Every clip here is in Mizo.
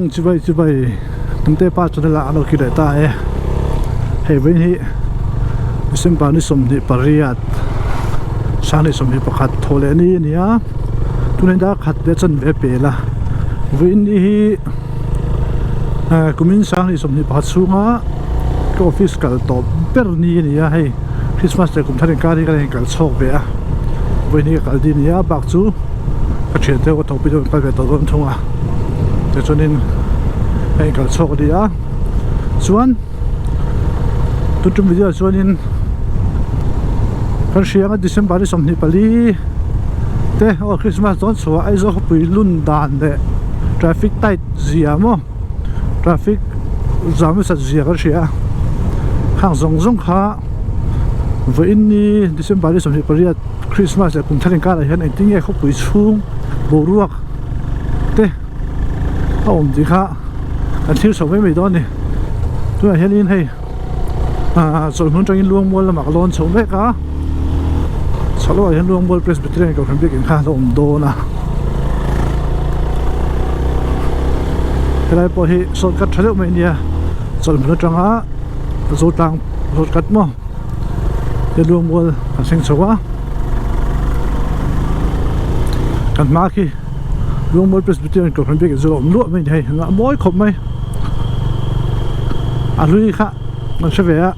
Chibai chibai Tumte pa channel ah an lo kir leh ta e. Hei vawiin hi December ni 28 sang 21 thaw leh ni a ni a, tunah hian dar khat leh chanve pel a. Vawiin ni hi kumin sang 21 chhunga ka office kal tawp ber ni a ni a, hei Christmas leh kum thar inkar hi ka la inkal chhawk ve a, vawiin hi ka kal dih a ni a, bak chu ka thian te ho ka thawhpui te ho an kal ve tawh dawn thung a tichuanin a inkal chhuak a ni a chuan tun tum video ah chuanin kan hria anga December ni 24 te aw Christmas dawn chhuah Aizawl khawpui lun dan leh traffic tight zia maw traffic zam nasat zia kan hria a khang zawng zawng kha vawiin ni December ni 28. Christmas leh kum thar inkarah hian engtin nge khawpui chhung boruak te a awm tih kha kan thlir chho mai mai dawn a ni. Tunah hianin hei ahh chawlhmun atangin Luangmual lamah ka lawn chho mek a, chho lamah hian Luangmual Presbyterian Kohhran biakinn kha a lo awm dawn a. Helai pawh hi shortcut tha deuh mai a nia chawlhmun atanga Zotlang shortcut maw. He luangmual kan thleng chho a kan hma khi luangmual Presbyterian Kohhran biak in chu a awm luah mai a ni hei a mawi khawp mai a hlui kha kan hre ve a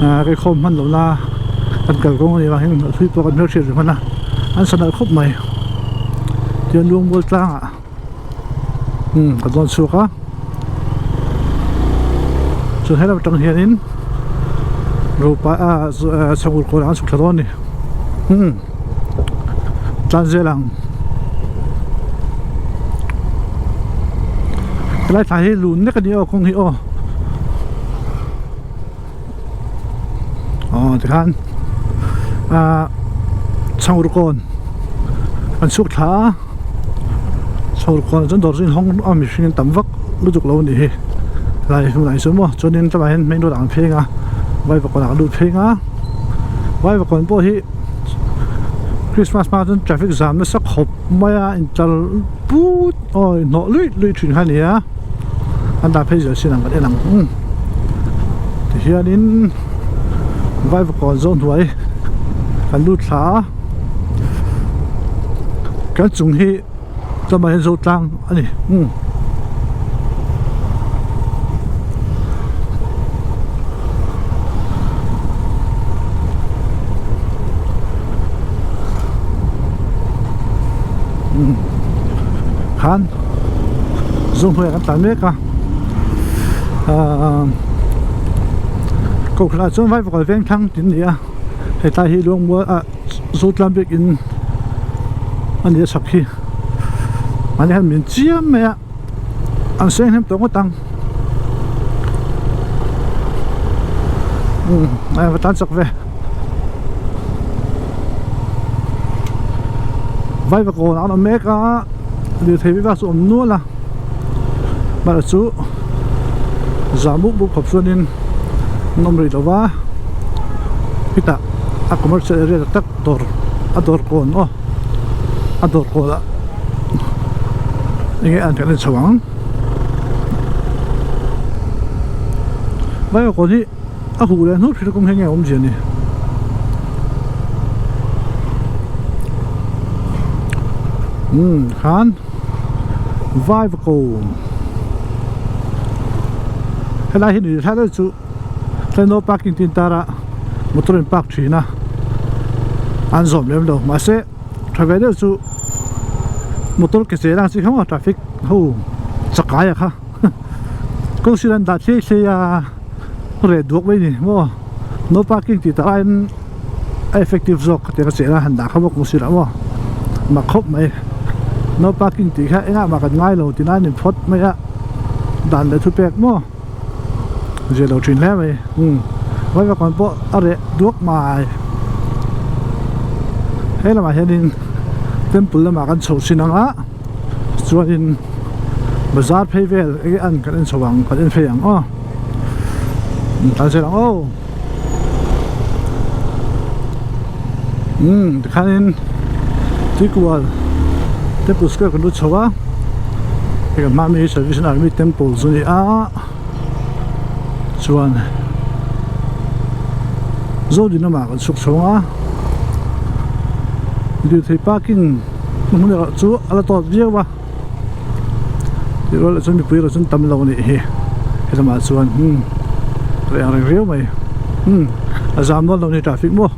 ah kei khawm hman loh na kan kal kawng a nih vang hian a hlui pawh kan hmelhriat ve hman a an sa nalh khawp mai tichuan luangmual tlangah. Umm ka dawn chhuak a chuan helam atang hianin rupa ah chhangul kawl ah an chhuk thla dawn a ni umm tlan zel ang helai thla hi lun nek a ni aw kawng hi aw aw tikhan ah chhangul kawn an chhuk thla a. Chhawr khuan chuan dawr chu inhawng a mihring an tam vak lutuk lo a nih hi lai hmunah hi chuan maw chuanin tlaiah hian main road ah an pheng a vaivakawn ah an lut pheng a vaivakawn pawh hi Christmas hma chuan traffic jam nasa khawp mai a intlar put aw inhnawh luih luih thin kha a ni a an dah phei zel sin ang kan en ang tihianin vaivakawn zawng hnuai kan lut thla a. Kan chung hi tlawmah hian zo tlang a ni umm. Khan zo hnuaiah kan tlan mek a ahh kohhranah chuan vaivakawi veng thlang tih a ni a. Hetlai hi Luangmual ah Zotlang biakinn a ni a chhak hi mahni hian min chiam mai a an seng hnem tawh ngawt ang umm a va tan chak ve Vaivakawn an awm mek a lirthei vek chu a awm nual a mahse chu zah mup mup khawp chuanin an awm rih lo va hetah a commercial area tak tak dawr a dawr kawn aw a dawr kawn ah enge an kan en chho ang vai kawn hi a huh leh hnup hrilh kawng hi enge awmzia ni umm khan vai va kawn helai hi ni thlai deuh chu tlai no parking tih a intar a motor in park thin a an zawm lem lo mahse tha ve deuh chu motor ke chei lang chi kha maw traffic ho chakai a kha kawng sirah an dah thlei thlei a reh duak mai a ni maw no parking tih tak aiin a effective zawk tiang a chei a han dah kha maw kawng sirah maw mak khawp mai no parking tih kha engah mah kan ngai lo tih nan in phawt mai a dan leh thupek maw. Zir lo thin hle mai umm vaivakawn pawh a reh duak mai he lamah hianin temple lamah kan chho chin ang a chuanin bazar phei vel enge an kan en chho ang kan en phei ang aw tan zel ang aw umm tikhanin tuikual temple square kan lut chho a. Hei kan hma ami hi Salvation Army Temple chu a ni a chuan Zodin lamah kan chhuk chhawng a lirthei parking hmun erawh chu a la tawt viau a tih rual ah chuan mipui erawh chuan tam lo a nih hi helamah chuan umm reh ang reng riau mai umm a zam dawn lo a ni traffic maw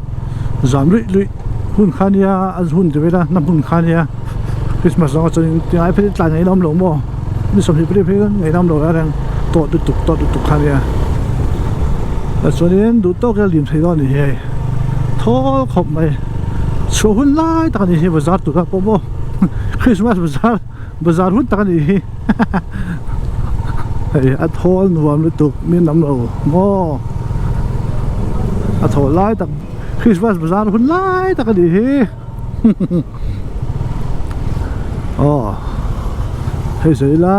zam luih luih hun kha nia a hun ti vela na hmun kha nia Christmas zawng ah chuan tingai phei tlan ngaih nawm lo maw ni 20 phei phei ngaih nawm lo reng tawt lutuk tawt lutuk kha nia chuanin duh tawk ila lim thei dawn a ni hi hei thawl khawp mai chhuah hun lai tak a ni hi bazar tur ah pawh maw Christmas bazar bazar hun tak a ni hi hei a thawl nuam lutuk min lam lo maw a thawl lai tak Christmas bazar hun lai tak a ni hi aw hei sawi ila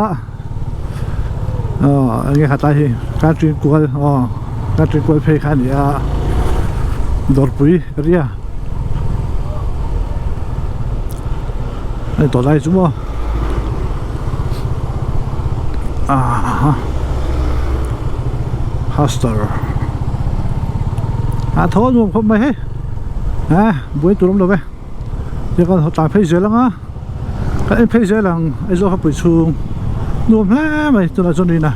aw eng nge khat lai hi country kual aw country kual phei kha a ni a dawrpui area. Hei tawh lai chu maw aha Hostel a tho nuam khawp mai hei a buai tur awm lo ve ti khan haw tlan phei zel ang a kan en phei zel ang Aizawl khawpui chhung nuam hle mai tunah chuan rin a.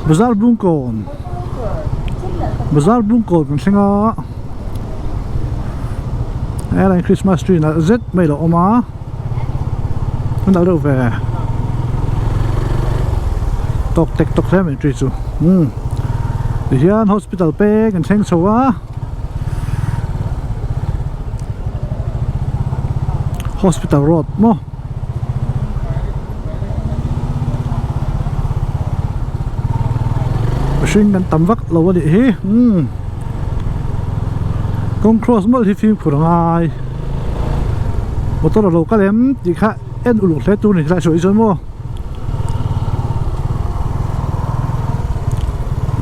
Bazar Bungkawn Bazar Bungkawn kan thleng a helai Christmas tree nalh zet mai a lo awm a a nalh reuh ve tawk tek tawk hle mai tree chu umm tihian hospital peng kan thleng chho a. Hospital road maw. Mihring kan tam vak lo a nih hi umm kawng cross mawlh hi fimkhur a ngai motor a lo kal em tih kha en uluk hle tur a ni tlai sawi chuan maw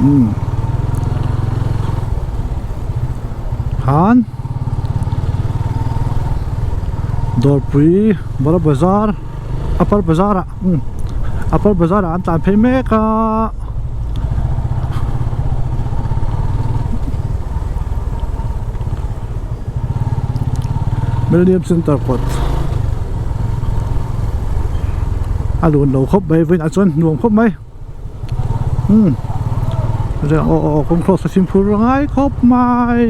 umm khan dawrpui bawrh bazar upper bazar ah umm upper bazar ah an tlan phei mek a. Millennium Center kawt a lun lo khawp mai vawiinah chuan nuam khawp mai umm aw aw kawng cross a fimkhur ngai khawp mai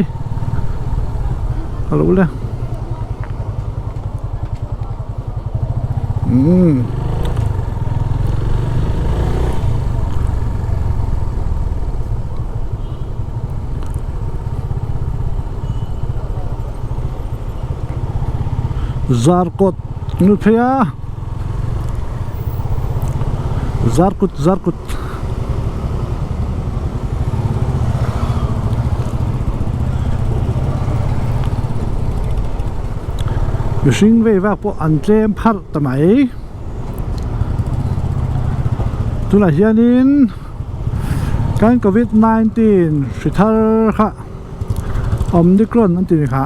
a lo le umm. Zarkawt nu phei a zarkut zarkut mihring vei vak pawh an tlem pharh ta mai tunah hianin. Kan covid 19 hri thar kha omicron an ti ni kha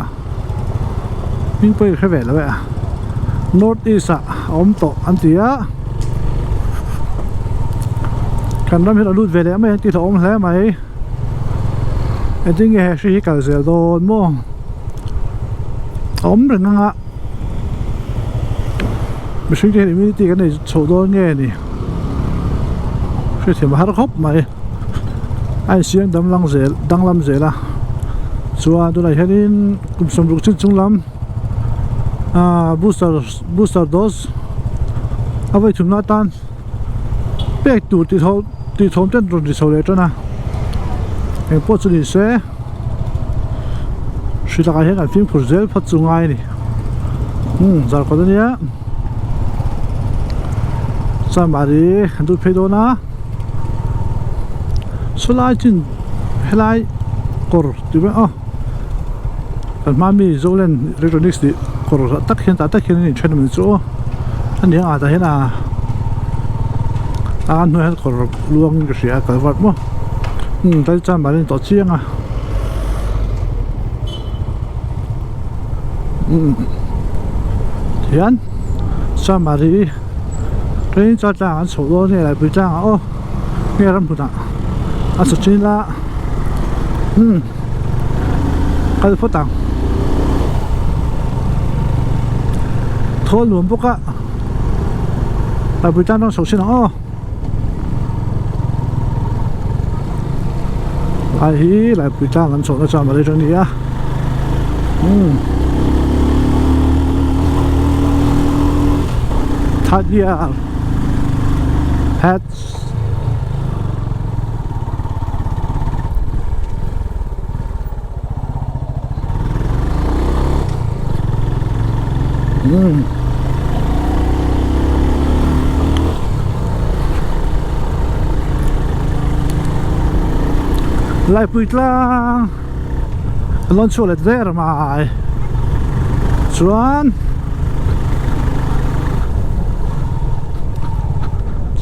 hming pawh i hre ve lo e a north east ah a awm tawh an ti a kan ram hian a lut ve leh mai ang tih hlauhawm hle mai engtin nge he hri hi kal zel dawn maw a awm reng ang a mihring te hian immunity kan nei chhoh dawn nge ni. Hriathiam a har khawp mai a insiam danglam zel danglam zel a chuan tunah hianin kum 60 chin chung lam ahh booster booster dose a vawi thumna atan pek tur tih thawm tih thawm te an rawn ri chho leh tan a engpawh chu ni se hri lakah hian an fimkhur zel phawt chu ngai a ni umm zarkawt a nia. Chamari an lut phei dawn a sawlai chin helai kawr tih vel aw kan hma mi Zoland electronics tih kawr tak hian tah tak hian an inthen a ni chu aw a ni ang ah tah hian a a hnuaiah hian kawr luang in ka hria a kalvat maw umm tlai chamari a ni tawh chiang a. Umm tihian Samari train char tlang an chhoh dawn nge Laipui tlangah aw nge ramhmunah a chho chin a umm kal phawt ang thawl nuam bawk a Laipui tlang atang chho chin ang aw. Lai hi Laipui tlang an chhohna chuan a rei ni a umm third year hats umm. Laipui tlang a lawn chhuak let ber mai chuan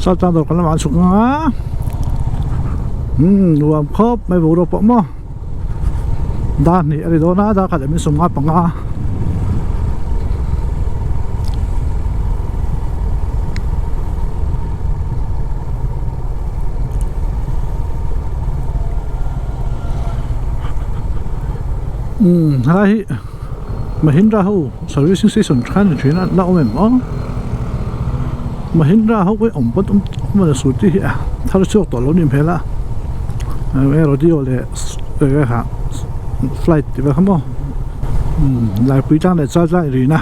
Saltang dawr kan lamah an chhuk ang a umm nuam khawp mai boruak pawh maw. Dar hnih a ni dawn a dar khat leh min 15. Umm helai hi Mahindra ho servicing station khan ni thin a la awm em aw Mahindra ho pawh hi awm pawn awm a scooty hi a thar chhuak tawh lo ni hmel a radio leh eng kha flight tih vel kha maw umm Laipui tlang leh chal tlang inrina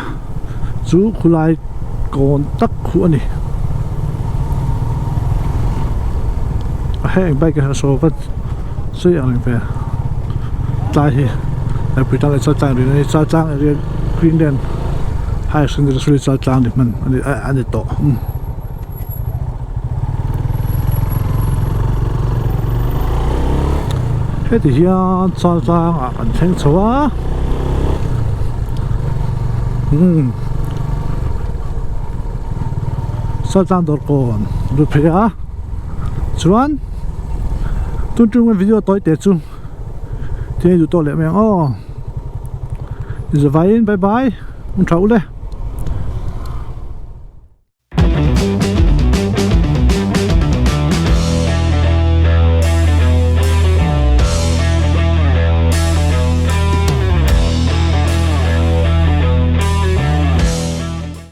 chu khulai kawn tak khu a ni a heng bike ah hian saw vat sawi ang reng ve tlai hi Laipui tlang leh chal tlang inrina hi chal tlang area Greenland higher secondary school hi chal tlang ni hman a ni tawh. Heti hian chal tlangah kan thleng chho a umm chal tlang dawr kawn lut phei a chuan tun tum video tawi te chu thil duh tawk leh mai ang aw zavaiin bye bye hun tha u le.